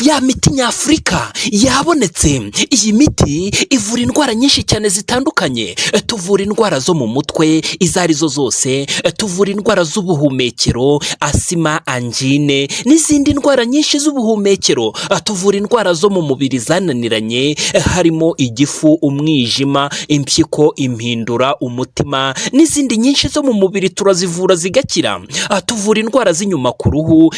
Ya miti nyafurika yabonetse. Iyi miti ivura indwara nyinshi cyane zitandukanye. Tuvura indwara zo mu mutwe izo arizo zose, tuvura indwara z'ubuhumekero, asima, angine n'izindi ndwara nyinshi z'ubuhumekero. Tuvura indwara zo mu mubiri zananiranye, harimo igifu, umwijima, impyiko, impindura, umutima n'izindi nyinshi zo mu mubiri, turazivura zigakira. Tuvura indwara z'inyuma ku ruhu,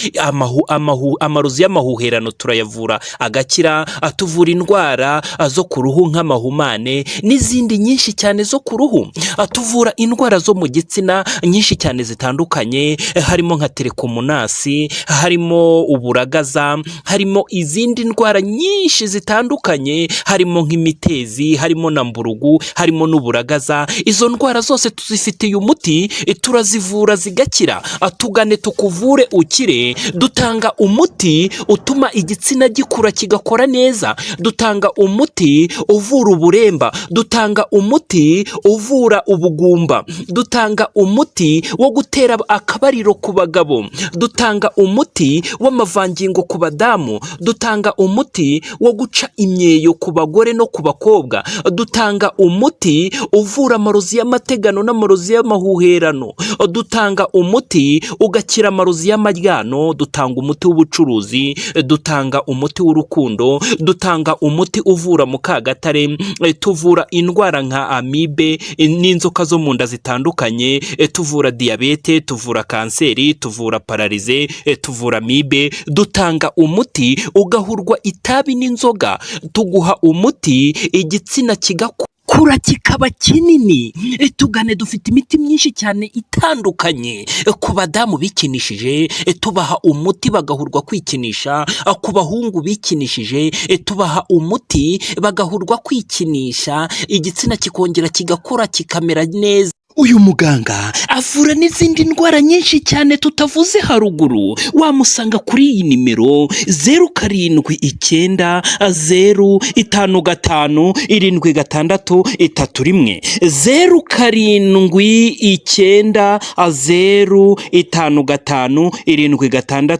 amarozi y'amahuherano turayavura agakira. Tuvura indwara zo ku ruhu nk'amahumane n'izindi nyinshi cyane zo ku ruhu. Tuvura indwara zo mu gitsina nyinshi cyane zitandukanye, harimo nka trichomonas, harimo uburagaza, harimo izindi ndwara nyinshi zitandukanye, harimo nk'imitezi, harimo na mburugu, harimo n'uburagaza. Izo ndwara zose tuzifitiye umuti, turazivura zigakira. Tugane tukuvure ukire. Dutanga umuti utuma igitsina gikura kigakora neza, dutanga umuti uvura uburemba, dutanga umuti uvura ubugumba, dutanga umuti wo gutera akabariro ku bagabo, dutanga umuti w'amavangingo ku badamu, dutanga umuti wo guca imyeyo ku bagore no ku bakobwa, dutanga umuti uvura amarozi y'amategano n'amarozi y'amahuherano, dutanga umuti ugakira amarozi y'amaryano, dutanga umuti w'ubucuruzi, dutanga umuti w'urukundo, dutanga umuti uvura mukagatare, tuvura indwara nka amibe n'inzoka zo mu nda zitandukanye, tuvura diyabete, tuvura kanseri, tuvura paralysie, tuvura amibe, dutanga umuti ugahurwa itabi n'inzoga, tuguha umuti igitsina kigakura kikaba kinini. Tugane, dufite imiti myinshi cyane itandukanye. Ku badamu bikinishije tubaha umuti bagahurwa kwikinisha, ku bahungu bikinishije tubaha umuti bagahurwa kwikinisha, igitsina kikongera kigakura kikamera neza. Uyu muganga avura n'izindi ndwara nyinshi cyane tutavuze haruguru. Wamusanga kuri iyi nimero: 0790557631,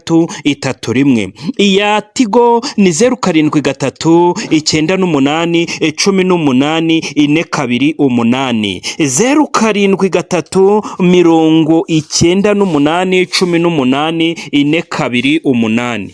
0790557631. Iya Tigo ni 0739818428, 0739818428.